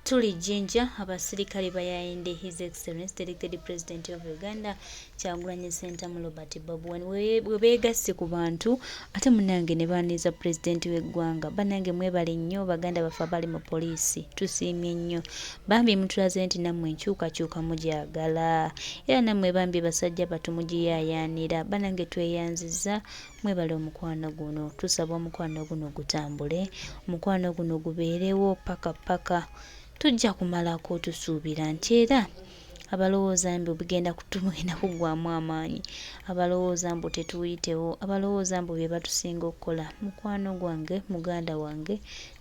Tuli Jinja, abasirikale bayayinde His Excellency the Elected President of Uganda Kyagulanyi Ssentamu Robert Bobi Wine we beegasse ku bantu ate munnange ne baaniriza pulezidenti w'eggwanga. Bannange mwebale nnyo baganda baffe abali mu poliisi, tusiimye nnyo. Bambi mutulaze nti nammwe enkyukakyuka mugyagala era nammwe bambi basajja battu mugiyaayaanira. Bannange tweyanzizza Mwebale omukwano guno. Tusaba omukwano guno gutambule, omukwano guno gubeerewo paka paka. Tujja kumalako tusuubira nti era abalowooza mbu bigenda kutugenda kuggwamu amaanyi, abalowooza mbu tetuuyitewo, abalowooza mbu bye batusinga okukola, mukwano gwange, muganda wange,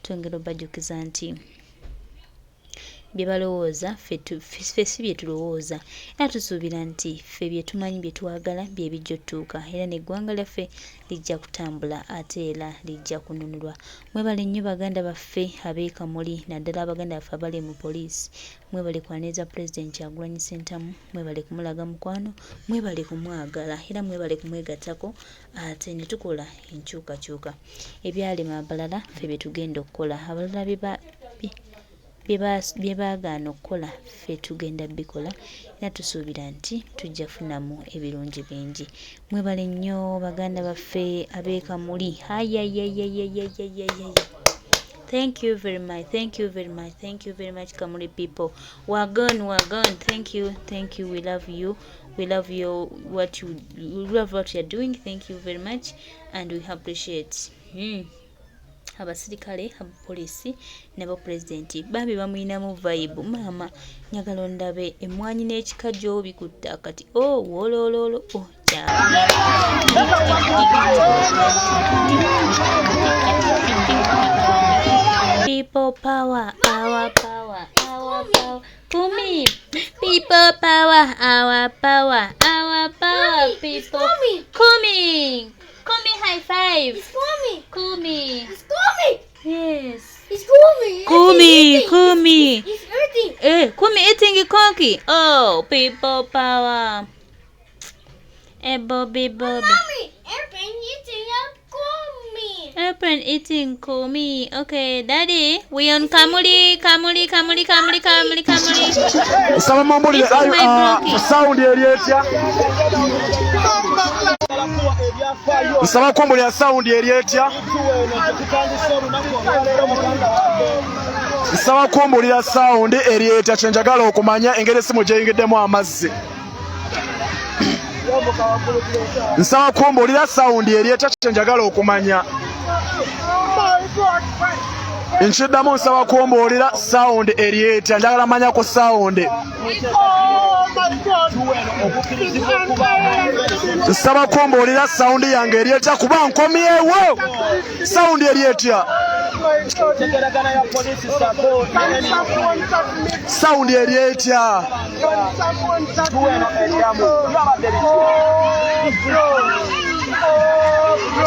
twongera obajjukiza nti bye balowooza ffe si bye tulowooza era tusuubira nti ffe bye tumanyi bye twagala bye bijja otutuuka era n'eggwanga lyaffe lijja kutambula ate era lijja kununulwa. Mwebale nnyo baganda baffe ab'e Kamuli naddala abaganda baffe abali mu poliisi mwebale kwaniriza Pulezidenti Kyagulanyi Ssentamu, mwebale kumulaga mukwano, mwebale kumwagala era mwebale kumwegattako ate ne tukola enkyukakyuka. Ebyalema abalala ffe bye tugenda okukola abalala bye baagaana okukola ffe tugenda bikola era tusuubira nti tujja funamu ebirungi bingi. Mwebale nnyo baganda baffe ab'e Kamuli. Ayayayayayayayaya. Thank you very much. Thank you very much. Thank you very much, Kamuli people. We're gone. We're gone. Thank you. Thank you. We love you. We love you. What you we love what you're doing. Thank you very much, and we appreciate. Abasirikale abapoliisi nabo pulezidenti bambi bamuyinamu vibe maama njagala ondabe emmwanyi n'ekikajjo bikutta kati o oh, woloololo o oh, People power, our power, our power. Kumi, people power, our power, our power, people. Kumi, Kumi, high five. It's Kumi. Kumi. It's Kumi. Yes. It's Kumi. Kumi, It's Kumi. It's eating. Eh, Kumi eating konki. Oh, people power. Eh, Bobby, Bobby. Mommy, airplane eating a Kumi. Airplane eating Kumi. Okay, Daddy, we on Kamuli, Kamuli, Kamuli, Kamuli, Kamuli, Kamuli. Nsaba mumbulire This is my blocking. Sound eri etya? Nsaba kumbulira sound eri etya? Nsaba kumbulira sound eri etya? Kyenjagala okumanya engeri esimu gyeyingiddemu amazzi. Nsaba kumbulira sound eri etya? Kyenjagala okumanya. Nkiddamu, nsaba kumbuulira sound eri etya? Njagala manya ku sound. Nsaba kumbuulira sound yange eri etya kuba nkomyewo. Sound eri etya? Sound eri etya?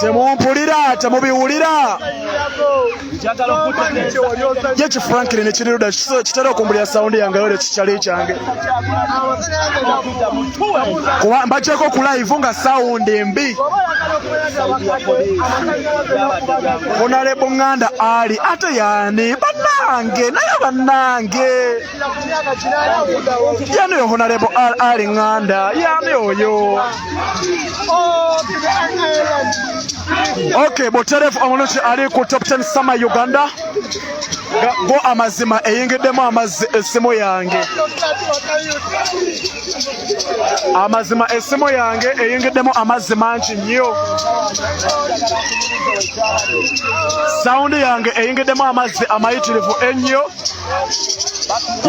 Temumpulira, temubiwulira. Ye ki Franklin ekiriruda kitera okumbulira sound yange yole kikyali kyange kuba mbagyeko ku live nga sound mbi. Honorable Nganda ali ate yani bannange naye bannange yani oyo Honorable Ali Nganda yani oyo. Okay, buterefu omulungi ali ku Top 10 Summer Uganda. Go amazima eyingiddemu amazzi essimu yange. Amazima essimu yange eyingiddemu amazzi mangi nnyo. Sound yange eyingiddemu amazzi amayitirivu ennyo.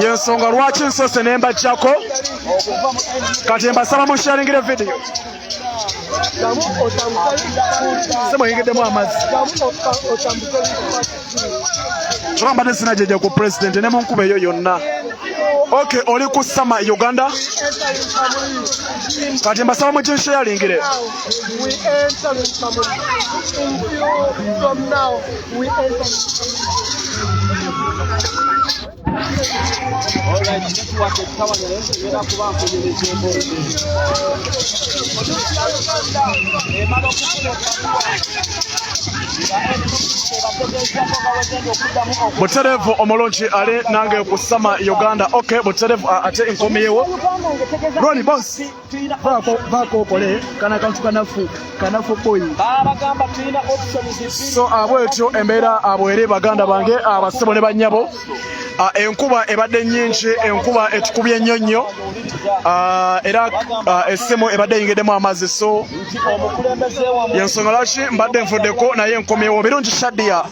Yensonga lwaki nsoose ne mbajjako. Kati mbasaba musharingire video. Simu eyingiddemu amazzi. Kyokka mbadde sinajjajja ku president ne mu nkuba eyo yonna. Okay, oli ku Summer Uganda. Kati mbasaba muginsharingire. We enter in Kamuli. In few from now, we enter. Butereevu omulungi ali nange ku Sama Uganda. Okay, butereevu ate nkomyewo. Ronnie boss, vaako vaako okole kana kantu kanafu kanafu boy. Babagamba tulina options bbiri. So bwetyo embeera bweri baganda bange, abasebo ne bannyabo. Enkuba ebadde nnyingi, enkuba etukubye nnyo nnyo. Era essimu ebadde eyingiddemu amazzi, so nti omukulembeze wammwe yensonga lwaki mbadde nvuddeko, naye nkomyewo. Birungi Shadia,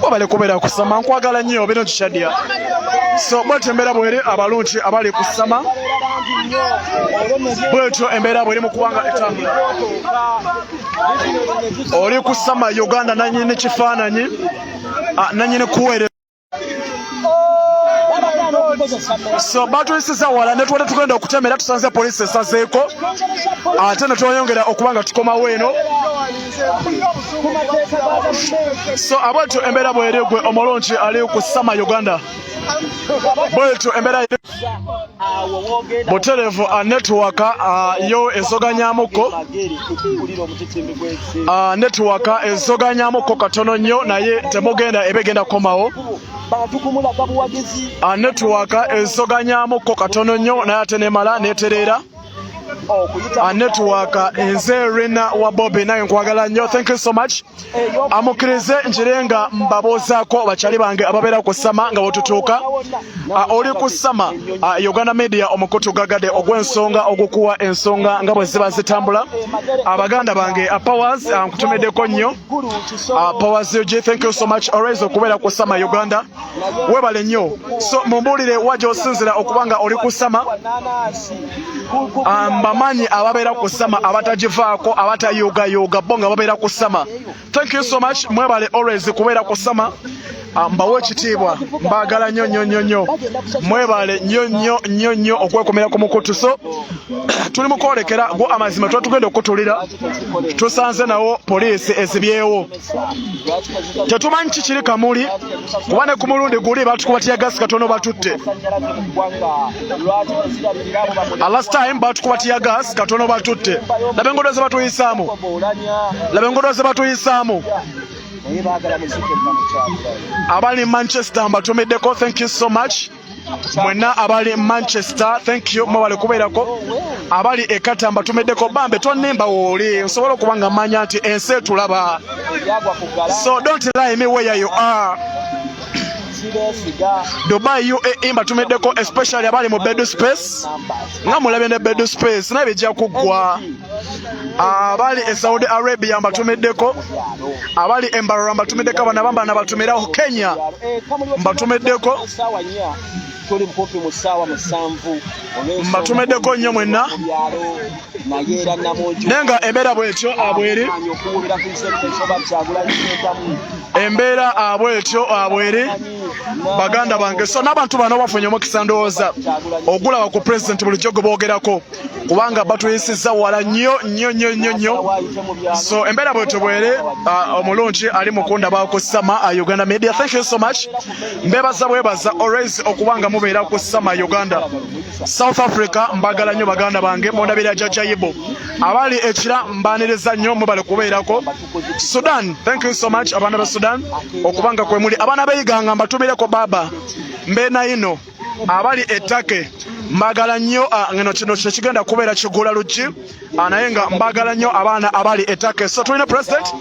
wabale kubeera kusama, nkwagala nnyo. Birungi Shadia. So bwetyo embeera bweri, abalungi abali kusama, bwetyo embeera bweri mu kubanga etambula. Oli kusama Uganda, nanyini kifaananyi, nanyini kuweereza. So batuyisiza wala ne tubadde tugenda okutemera, tusanze poliisi esazeeko, ate ne tweyongera okuba nga tukomawo eno. So abwetyo embeera bweri, gwe omulungi ali ku Sama Uganda, bwetyo embeera eri. Awo wogenda. Butereevu network yo ezoganyamuko. Mpulira omutitimbi gw'ensi. Network ezoganyamuko katono nnyo, naye temugenda, eba egenda kukomawo. Bantu kumulaga buwagizi. Network ezoganyamuko katono nnyo, naye ate nemala netereera. Okuyita Network nze Rina wa Bobi, naye nkwagala nnyo, thank you so much. Amukkirize nkire nga mbabuuzaako bakyali bange ababeera ku Sama nga bwetutuuka. Oli ku Sama Uganda Media, omukutu gagadde ogw'ensonga, ogukuwa ensonga nga bwe ziba zitambula. Abaganda bange, Powers, nkutumiddeko nnyo. Powers UG, thank you so much always okubeera ku Sama Uganda, webale nnyo. So mumbuulire wa gy'osinzira okuba nga oli ku Sama. Mbamanyi ababeera ku Sama, abatagivaako, abatayuugayuuga, bo nga babeera ku Sama. Thank you so much, mwebale always kubeera ku Sama. Mbawe ekitiibwa, mbaagala nnyo nnyo nnyo nnyo, mwebale nnyo nnyo nnyo nnyo okwekomera ku mukutu. So tuli mu kwolekera gwo amazima, tuba tugenda okutulira, tusanze nawo poliisi ezibyewo, tetumanyi kikiri Kamuli, kuba ne ku mulundi guli batukuba teargas katono batutte. Last time batukuba teargas katono batutte. Laba enguudo ze batuyisaamu, laba enguudo ze batuyisaamu. Abali Manchester mbatumiddeko, thank you so much mwenna abali Manchester, thank you, mwebale kubeerako. Abali e Qatar mbatumiddeko. Bambe tonnemba wooli, nsobola okuba nga mmanya nti ensi etulaba, so don't lie me where you are. Dubai, UAE mbatumiddeko, especially abali mu bed space, nga mulabye ne bed space naye bijja kuggwa. Abali e Saudi Arabia mbatumiddeko, abali e Mbarara mbatumiddeko, abana bamba nabatumiraho, Kenya mbatumiddeko. Tuli bukumpi mu ssaawa 7. Mbatumiddeko nnyo mwenna. Naye era namungi. Naye nga embeera bwetyo abweri. Okuwubira ku Kyagulanyi Ssentamu. Embeera bwetyo bweri, baganda bange. So n'abantu bano bafunye omukisa, ndowooza ogulaba ku president bulijjo gwe boogerako, kubanga batuyisizza wala nnyo nnyo nnyo nnyo nnyo. So embeera bwetyo bwere, omulungi ali mukundaba ku Sama Uganda Media, thank you so much, mbebaza bwebaza always okuba nga mubeera ku Sama Uganda. South Africa mbagala nnyo baganda bange, mundabira Jajja Yibo. Abali ekira mbaniriza nnyo, mubale kubeerako. Sudan, thank you so much abaana ba Sudan okubanga kwe muli. Abaana b'eiganga mbatumireko, baba mbeena ino. Abali ettake mbagala nnyo. Ngeno kino kyekigenda kubeera kigula luggi, naye nga mbagala nnyo abaana abali ettake. So tulina president,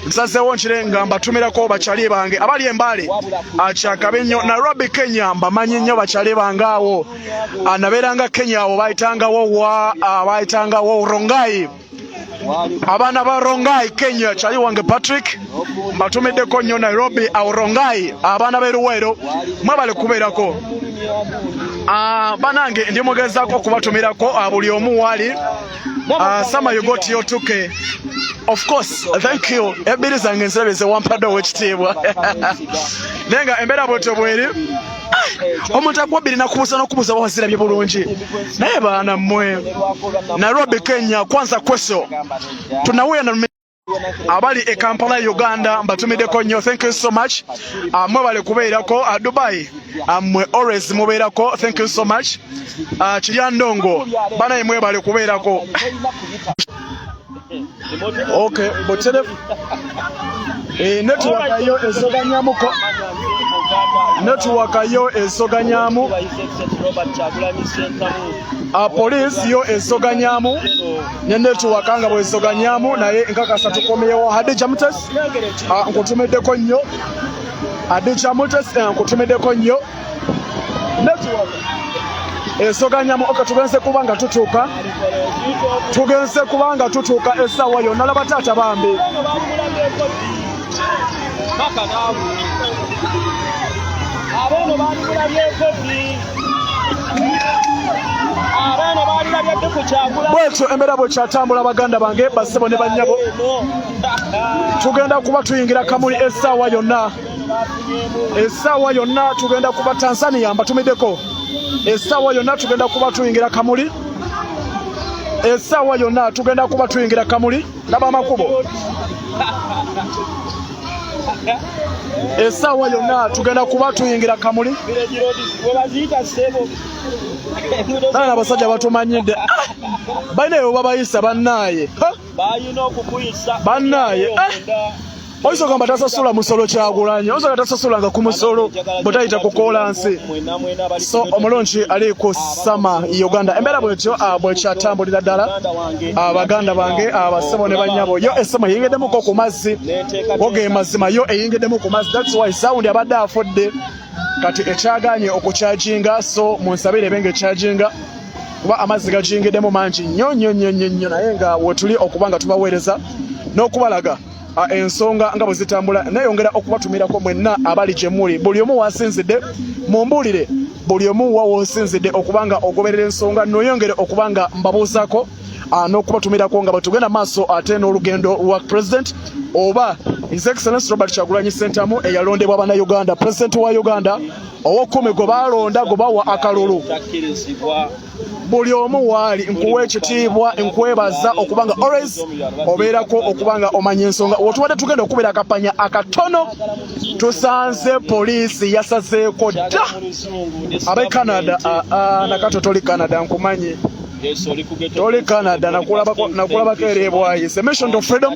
nsazeewo nkire nga mbatumirako bakyali bange abali embaale, kyakabi nnyo. Nairobi, Kenya mbamanyi nnyo bakyali bange awo. Nabeeranga Kenya awo bayitangawo wa bayitangawo Rongai, abaana ba Rongai, Kenya. Kyali wange Patrick mbatumiddeko nnyo Nairobi awo Rongai, abaana b'e Luweero mwebale kubeerako. Banange ndi mugezaako okubatumirako buli omu wali. Sama, you got your 2K, of course, thank you. Ebbiri zange nzirabe ze wampadde owekitiibwa, naye nga embeera bwetyo bweri. Omuntu akuwa bbiri nakubuuza n'okubuuza wazirabye bulungi, naye baana mmwe. Nairobi, Kenya, kwanza kweso tunawuya na abali e Kampala, Uganda mbatumiddeko nnyo, thank you so much. Mwebale kubeerako. Dubai, mwe always mubeerako, thank you so much. Kirya ndongo banaye, mwebale kubeerako. Okay, buterefu. Eh, network yo esoganyamuko network yo esoganyamu ah, police yo esoganyamu ne network nga bwesoganyamu naye nkakasa tukomyewo. Hadija Mutes, ah, nkutumiddeko nnyo. Hadija Mutes, eh, nkutumiddeko nnyo. Network esoganyamu. Ok, tugenze kuba nga tutuuka, tugenze kuba nga tutuuka essaawa yonna. Laba taata bambi. Abeeno baali mulabyeko ddi? Abeeno baali labye ddi ku Kyagula? Bwetyo embeera bwekyatambula, baganda bange, bassebo ne bannyabo. Tugenda kuba tuyingira Kamuli essaawa yonna, essaawa yonna tugenda kuba Tanzania. Mbatumiddeko, essaawa yonna tugenda kuba tuyingira Kamuli, essaawa yonna tugenda kuba tuyingira Kamuli. Laba amakubo. Essaawa yonna tugenda kuba tuyingira Kamuli. Village roads webaziyita, ssebo. Naye abasajja batumanyidde. Ah! Balina eyo babayisa bannaaye. Ha! Balina okukuyisa. Bannaaye, eh! Oyinza ogamba tasasula musolo Kyagulanyi, oyinza ogamba tasasulanga ku musolo bwe tayita ku koolansi. So omulungi ali ku Sama Uganda, embeera bwetyo ah, bwekyatambulira ddala. Ah, baganda bange, abasebo ne bannyabo, yo essimu eyingiddemuko ku mazzi. Go ge mazima, yo eyingiddemu ku mazzi. That's why sound abadde afudde, kati ekyaganye okucharginga. So munsabire ebe nga echarginga, kuba amazzi gajingiddemu mangi nnyo nnyo nnyo nnyo nnyo. Naye nga wetuli okuba nga tubaweereza n'okubalaga ensonga nga bwe zitambula, neyongera okubatumirako mwenna abali gye muli, buli omu wasinzidde. Mumbuulire buli omu wa woosinzidde okuba nga ogoberera ensonga, noyongere okuba nga mbabuuzaako n'okubatumirako nga bwe tugenda maaso ate n'olugendo lwa president oba His Excellence Robert Kyagulanyi Ssentamu, eyalondebwa Bannayuganda, president wa Uganda owokumi gwe balonda, gwe bawa akalulu. Takkirizibwa. Buli omu waali, nkuwa ekitiibwa, nkwebaza okuba nga always obeerako okuba nga omanya ensonga. Wetubadde tugenda okubira akapanya akatono, tusanze poliisi yasazeeko dda ab'e Canada. Ah, ah, nakato toli Canada, nkumanyi toli Canada, nakulabako eri ebwayise. Mission to Freedom,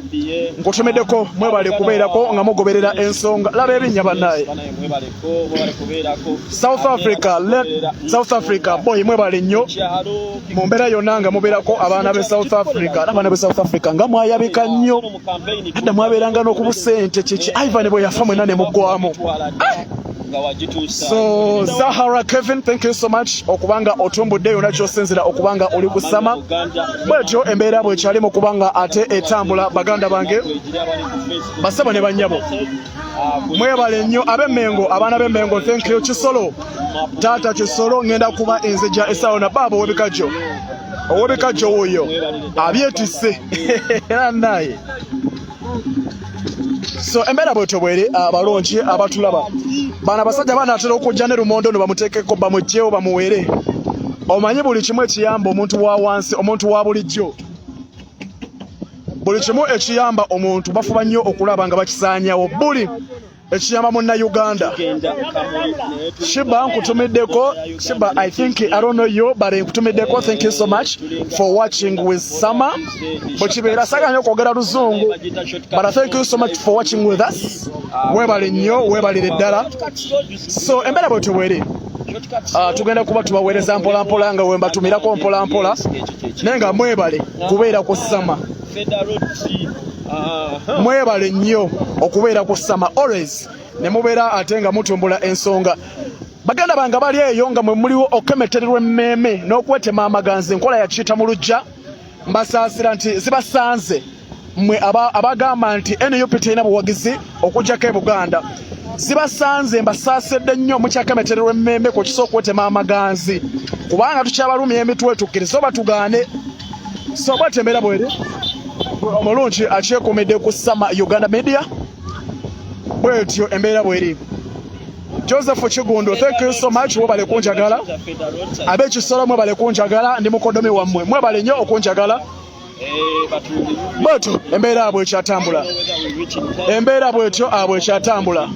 nkutumiddeko. Mwebale kubeerako nga mugoberera ensonga. Laba ebinnya, bannaye. South Africa, South Africa boy, mwebale nnyo mu mbeera yonna nga mubeerako. Abaana b'e South Africa, abaana b'e South Africa nga mwayabika nnyo adda, mwabeeranga n'okubusente. Kiki, Ivan bwe yafa mwenna ne muggwamu. So Zahara Kevin, thank you so much okubanga otumbudde yonna kyosinzira okubanga oli kusama. Bwetyo embeera bwekyali mu kubanga ate etambula. Baganda bange, basebo ne bannyabo, mwebale nnyo. Ab'Emmengo, abaana b'Emmengo, thank you. Kisolo, taata Kisolo, ngenda kuba enzija essaawa na baaba ow'ebikajjo, ow'ebikajjo wuuyo abyetisse era naye. So embeera bwetyo bweri. Abalungi abatulaba, bano abasajja banaatera okujja ne lumondo no bamuteekeko, bamugjewo, bamuwere. Omanyi buli kimu ekiyamba omuntu wa wansi, omuntu wa bulijjo, buli kimu ekiyamba omuntu bafuba nnyo okulaba nga bakisaanyawo, buli ekiyamba Munnayuganda. Shiba, nkutumiddeko. Shiba, I think I don't know you, but nkutumiddeko. Thank you so much for watching with Summer. Bwekibeera saagala nnyo okwogera luzungu, but I thank you so much for watching with us. Weebale nnyo, weebalire ddala. So embeera bwetyo bweri. Tugenda kuba tubaweereza mpola mpola nga wembatumirako mpola mpola, naye nga mwebale kubeera ku Sama. Mwebale nnyo okubeera ku Sama always, ne mubeera ate nga mutumbula ensonga. Baganda bange bali eyo nga mwe muliwo okemetererwa emmeeme n'okwetema amaganzi, enkola yakiyita mu lujja. Mbasaasira nti zibasanze mmwe abagamba nti NUP terina buwagizi okuggyako e Buganda. Zibasanze, mbasaasidde nnyo mukyakemetererwa emmembe ku kisa okwetema amaganzi, kubanga tukyabalumya emitwe, tukkirize oba tugaane. So bwatyo embeera bweri. Omulungi akyekumidde ku Sama Uganda Media, bwetyo embeera bweri. Joseph Kigundo, thank you so much, webale kunjagala. Ab'ekisolo, mwebale kunjagala, ndi mukodomi wammwe, mwebale nnyo okunjagala. Bwetyo embeera bwekyatambula, embeera bwetyo bwekyatambula.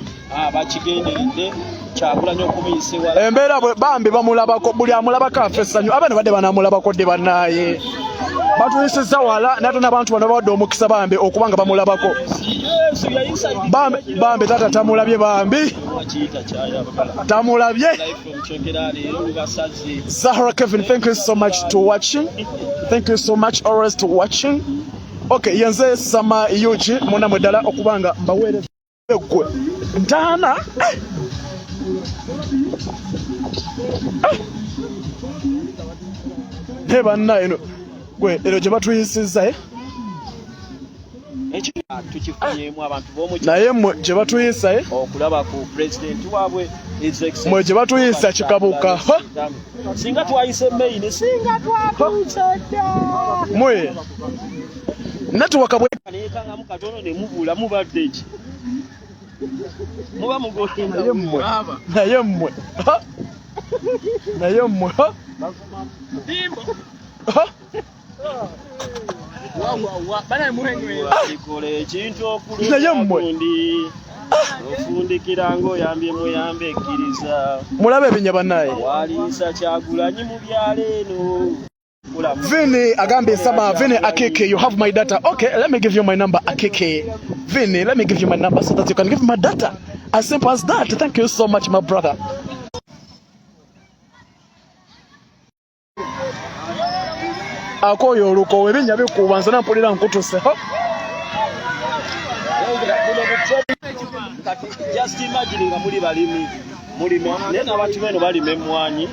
Bakigenderedde Kyagulanyi okumuyisa ewala. Embeera bwe bambi bamulabako, buli amulabako afa essanyu. Abaana badde banamulabako dde, bannaaye. Batuyisizza wala naye ate n'abantu bano bawadde omukisa bambi okuba nga bamulabako. Bambi bambi taata tamulabye bambi. Tamulabye. Zahra Kevin, thank you so much to watching. Thank you so much always to watching. Okay, yenze Sama Yuji munamwe ddala okubanga mbaweereza gwe ntaana eh. Eh. Naye banna eno gwe eno gye batuyisizza eh? Naye mwe gye batuyisa eh? Okulaba ku pulezidenti waabwe. Mwe gye batuyisa kikabuka. Singa twayise main, singa twatuuse dda. Mwe network bwe nekangamu katono ne mubula mubadde ki muba mugoyinga. Naye mmwe, naye mmwe, naye mmwe, Kikola ekintu Naye mmwe. okulundi ofundikira ng'oyambye muyambe ekkiriza. Mulabe ebinya bannaye. Waliisa Kyagulanyi mu byalo eno. Vini agambye Sama Vini Akeke, you have my data. Okay, let me give you my number, Akeke. Vini, let me give you my number so that you can give my data. As simple as that. Thank you so much, my brother. Akoyo oluko ebinnya bikuuba nze nampulira nkutuse. Just imagine nga muli balimi mulime naye n'abantu beno balima emmwanyi.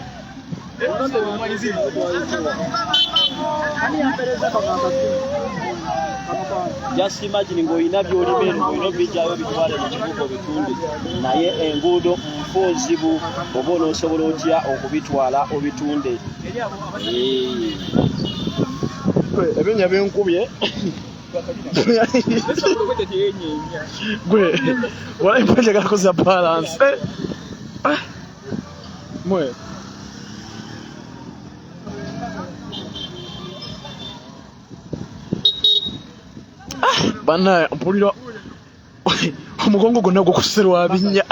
Just imagine ng'olina by'olima eno ng'olina obijjayo obitwale mu kibuga obitunde, naye enguudo nfu nzibu, oba onoosobola otya okubitwala obitunde? Ebinnya binkubye. Gwe walayi njagala kuza balance. Mwe bannaye mpulira omugongo gwonna gukuserwa binnya.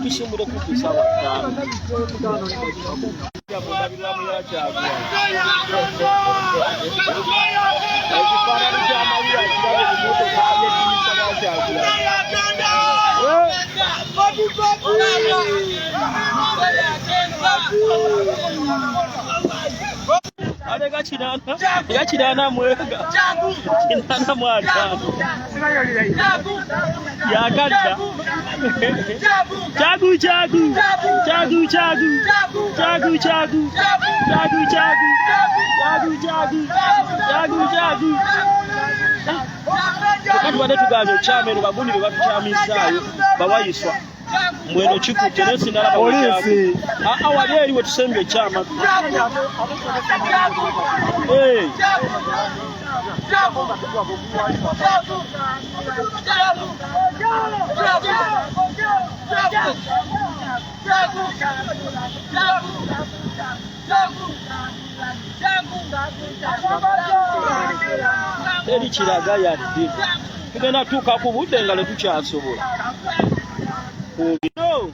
Tusimbule ku ssaawa ttaano. Ekifaananyi ky'amawulire akirabe mu mmotoka y'eddirisa lya Kyagulanyi. Ate kinaana, era kinaana mwega, 85. Yakadda. Kyagu kyagu, kyagu kyagu, kyagu kyagu, kyagu kyagu, kyagu kyagu, kyagu kyagu. Kyokka tubadde tuganye okyama eno bagundi be batukyamizzaayo bawayiswa. Mbweno kikutte naye sinalaba Poliisi. Aa wali eri we tusembye ekyama. Teri kiraga yadde. Tugenda tuuka ku budde nga tetukyasobola. No.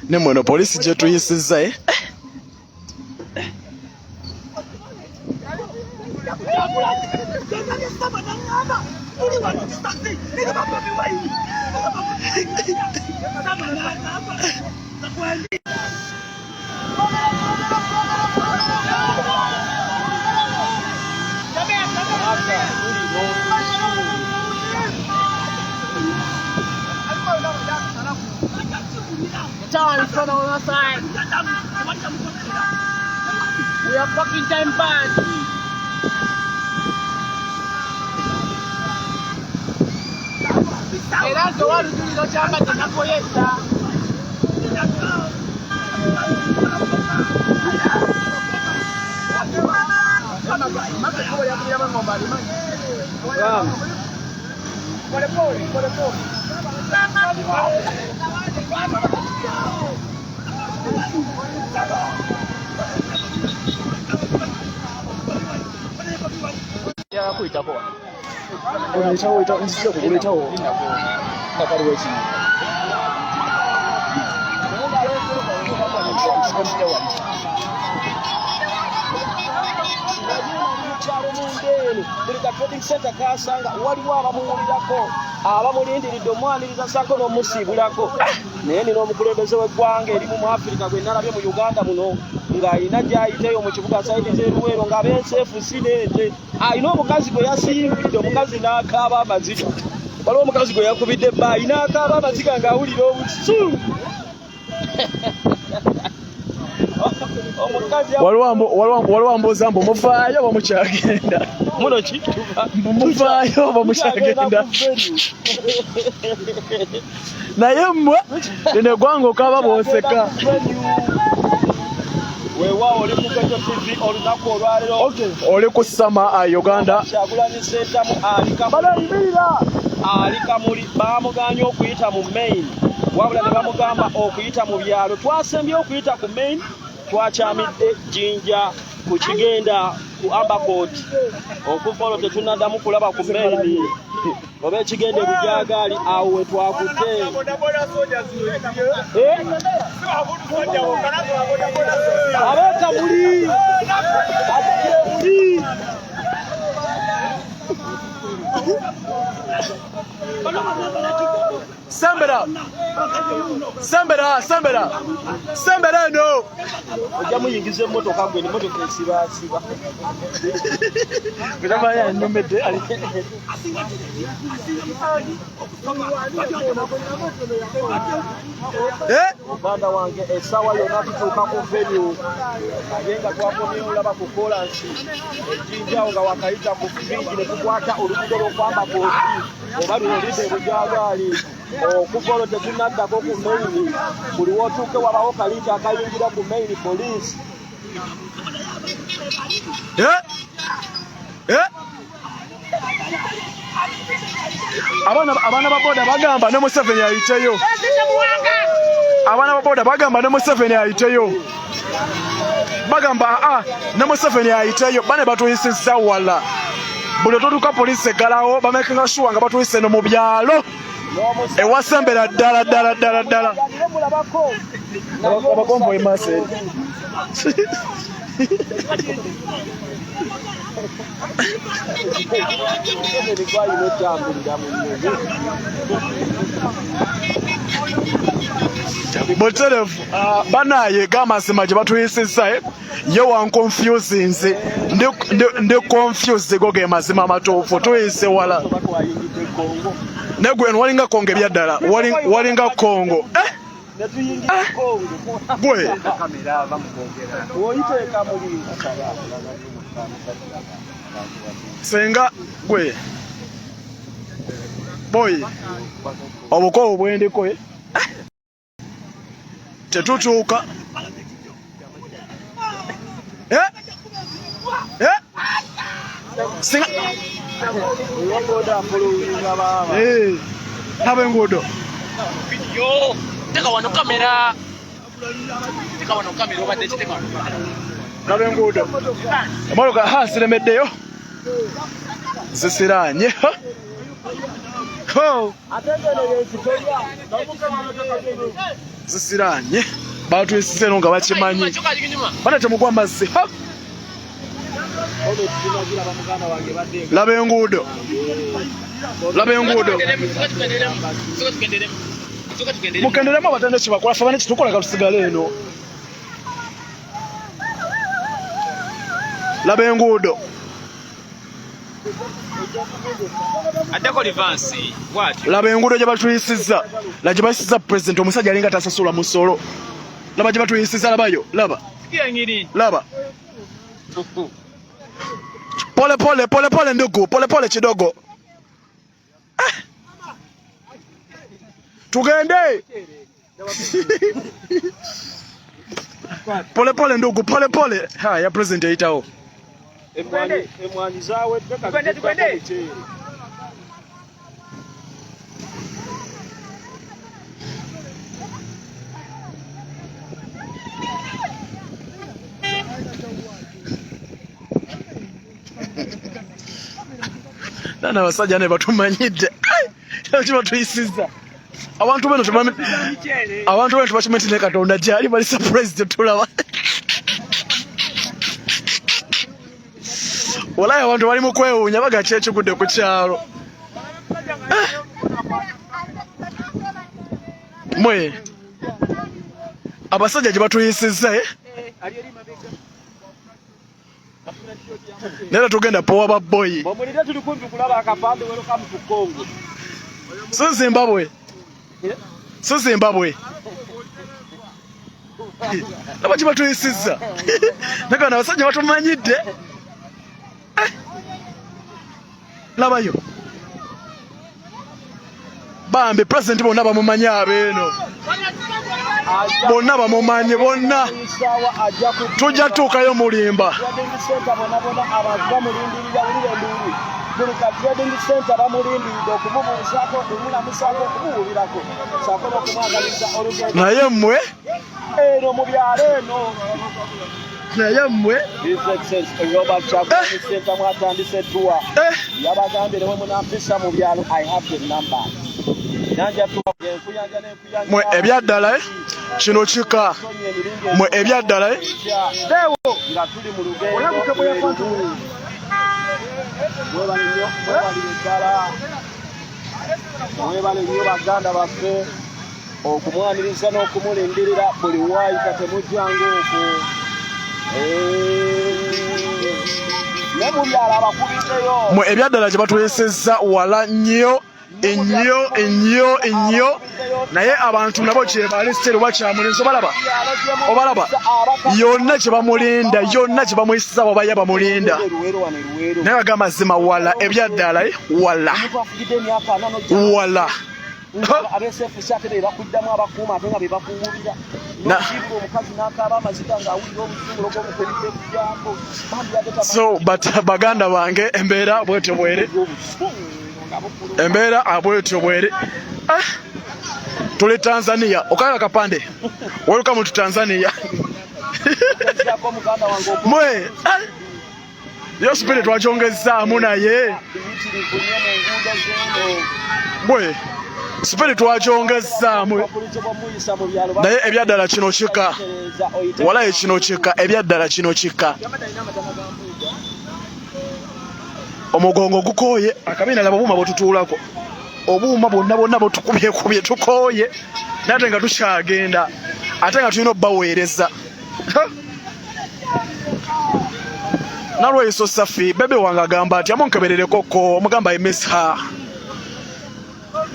Ne mweno poliisi gye tuyisizza eh? We are fucking time bad. Era nze owalujuliro kyambadde nakoye dda. Buli ka trading center kasanga waliwo abamuwulirako, abamulindiridde omwaniriza saako n'omusiibulako. Naye nina omukulembeze w'eggwanga erimu mu Afirika gwe nalabye mu Uganda muno ng'alina gy'ayiteeyo mu kibuga sayidi z'eruweero ng'abenseefu si n'ente, alina omukazi gwe yasiibidde, omukazi n'akaaba amaziga. Waliwo omukazi gwe yakubidde ebbaayi n'akaaba amaziga ng'awulira obusungu. Waliwo ambuuza mbu muvaayo oba mukyagenda? Muno kituba. Mbu muvaayo oba mukyagenda? Naye mmwe lino eggwanga okaaba bw'oseka. Weewaawo, oli ku Ghetto TV olunaku olwaleero. Oli ku Sama Uganda. Kyagulanyi Ssentamu ali Kamuli, bamuganye okuyita mu main, wabula ne bamugamba okuyita mu byalo. Twasembye okuyita ku main, twakyamidde Jinja ku kigenda ku Ambacot. Okuva olwo tetunaddamu kulaba ku main oba ekigenda ebujagaali awo we twakutte. Eh? Abekamuli atemuli. Sembera, sembera, sembera, sembera eno. Ojja muyingiza emmotoka gwe, emmotoka esibaasiba. Yanyumidde. Eh? Muganda wange, essaawa yonna tutuuka ku venue, naye nga twakomyewo olaba ku kolansi ejjinjawo nga wakayita ku bridge ne tukwata oluguudo lw'okwamba kooti oba lulolidde ebujagaali. Okuva olwo tetunaddako ku main. Buli wootuuke wabawo kaliiti akayingira ku main, poliisi. Eh? Eh? Abaana ba boda bagamba ne Museveni ayiteyo. Abaana ba boda bagamba ne Museveni ayiteyo. Bagamba aa ne Museveni ayiteyo. Bane batuyisizza wala. Buli otutuuka poliisi eggalawo, bamakinga sure nga batuyise no mu byalo. Ewasembera ddala ddala ddala ddala. Mulabako. Abakombo emaaso eri. Museveni gwalina otambulira mu nnyonyi. Buterevu banaye gamazima gye batuyisizza, eh, ye wanconfusinze, ndi confused. Go ge mazima amatuufu, tuyise wala. Batwayingidde Kongo. Naye gwe walinga Kongo ebyaddala, walinga Kongo, eh? Netuyingira Kongo. Gwe. Woyita ekamuli. Senga gwe boy, obukobo bwendiko, eh? Tetutuuka, eh? Eh? Singa Owaboda apolowinga baaba. Eh, laba enguudo. Yo, teka wano kamera. Teka wano kamera, obadde kiteka wano. Laba enguudo, emotoka ha ziremeddeyo, zisiraanye. Ha! Ho! Ate ngeno yekitoya. Zisiraanye, batuyisiza eno nga bakimanyi. Bana temugwa amazzi. Ha! Laba enguudo, laba enguudo. Mukenderemu abatande kibakola fe bane kitukola katusigale eno. Laba enguudo. Addako reverse bw'atyo. Laba enguudo gye batuyisizza, la gye bayisizza president. Omusajja alinga tasasula musolo. Laba gye batuyisizza, labayo, laba. Sikia ngiri. Laba, pole pole, pole pole ndugu, pole pole kidogo. Ah! Tugende pole pole ndugu, pole pole. Haya, president yayitawo. Emwanyi zawedde kati. Nana abasajja ne batumanyidde kibatuyisizza abantu beno abantu beno tebakimanyi nti ne Katonda gyali, bali surprised tulaba. Walayi abantu bali mu kwewuunya baga ki ekigudde ku kyalo. Mwe abasajja gye batuyisizza eh? Naye tugenda powa ba boyi. Omulire tuli kumpi kulaba akapande welcome to Congo. Si Zimbabwe. Si Zimbabwe. Laba kye batuyisizza. Naye bano abasajja batumanyidde. Labayo. Bambi president bonna bamumanyi abeeno. Bonna bamumanyi bonna. Tujja tuukayo mulimba. Buli ka trading center bamulindiridde okumubuuzaako, okumulamusaako, okumuwulirako saako n'okumwagaliza olugendo. Naye mmwe eno mu byalo eno. Naye mmwe His Excellency Robert Kyagulanyi Ssentamu atandise tour. Yabagambye ne bwe munampisa mu byalo, I have the number. Nanja tuwa enkuyanja n'enkuyanja. Mwe ebyaddala kino kika. Mwe ebyaddala nga tuli mu lugendo. Mwebale nnyo, mwebalire ddala. Mwebale nnyo baganda baffe okumwaniriza n'okumulindirira buli waayita temujjanga okwo. Ne mu byalo abakubiddeyo. Mwe ebyaddala gye batuyisizza wala nnyo ennyo ennyo ennyo, naye abantu nabo kye bali still bakyamulinze. Obalaba, obalaba yonna kye bamulinda, yonna kye bamuyisiza bw'aba bamulinda. Naye bagamba mazima wala ebyaddala wala wala. Abesefusi ate be bakuddamu abakuuma ate nga be bakuwulira. N'osiibula omukazi n'akaaba amaziga ng'awulira obusungu olw'omukubidde ebijambo. So but baganda bange embeera bwetyo bwere, embeera bwetyo bwere. Tuli Tanzania. Okala kapande. Welcome to Tanzania. Mwe yo speed twakyongezzaamu naye mwe speed twakyongezzaamu naye ebyaddala kino kika. Walayi kino kika, ebyaddala kino kika. Omugongo gukooye, akabiina laba obuuma bwetutuulako, obuuma bwonna bwonna butukubyekubye, tukooye naye ate nga tukyagenda, ate nga tulina obbaweereza. Nalweyiso Safi bebe wange agamba ati amunkeberereko ko omugamba I miss her.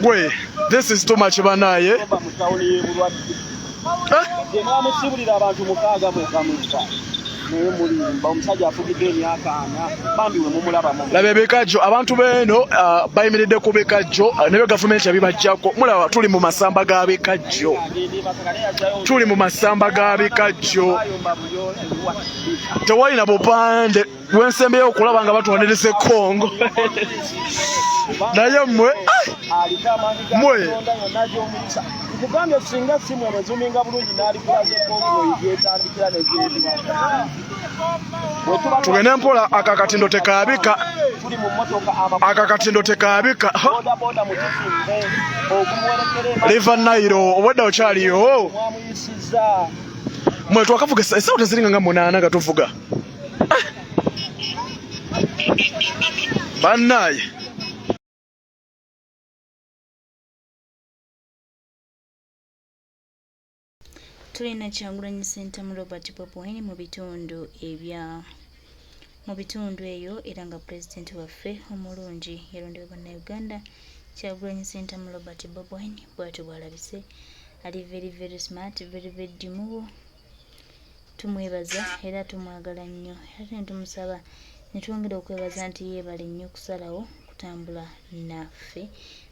Gwe this is too much banaye. Gye mwamusibulira abantu mukaaga mwekamweka naye mulimba omusajja afugidde emyaka ana bambi we mumulaba mu. Laba ebikajjo abantu beeno bayimiridde ku bikajjo ne gavumenti yabibajjako. Mulaba tuli mu masamba ga bikajjo, tuli mu masamba ga bikajjo, tewalina bupande wensembeyo okulaba nga batwaniriza Congo. Naye mmwe mmwe nkugambye singa simu eno ezuminga bulungi n'alikulaze konvoyi gyetandikira negyeriba. Tugende mpola, akakatindo tekaabika, akakatindo tekaabika. River Nile obwedda okyaliyo. Mwe twakavuga essaawa teziringa nga 8 nga tuvuga. Bannaye tulina Kyagulanyi Ssentamu Robert Bobi Wine mu bitundu ebya mu bitundu eyo, era nga pulezidenti waffe omulungi yalondebwa Bannayuganda Kyagulanyi Ssentamu Robert Bobi Wine bw'atyo bw'alabise. Ali very very smart, very very demure. Tumwebaza era tumwagala nnyo, era ne tumusaba ne twongera okwebaza nti yeebale nnyo okusalawo. okutambula naffe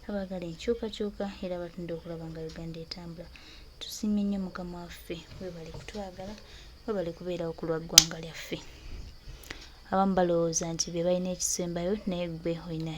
abaagala enkyukakyuka era abatunda okulaba nga Uganda etambula. Tusiimye nnyo Mukama waffe, webale kutwagala, webale kubeerawo ku lwa ggwanga lyaffe. Abamu balowooza nti be balina ekisembayo naye ggwe olina.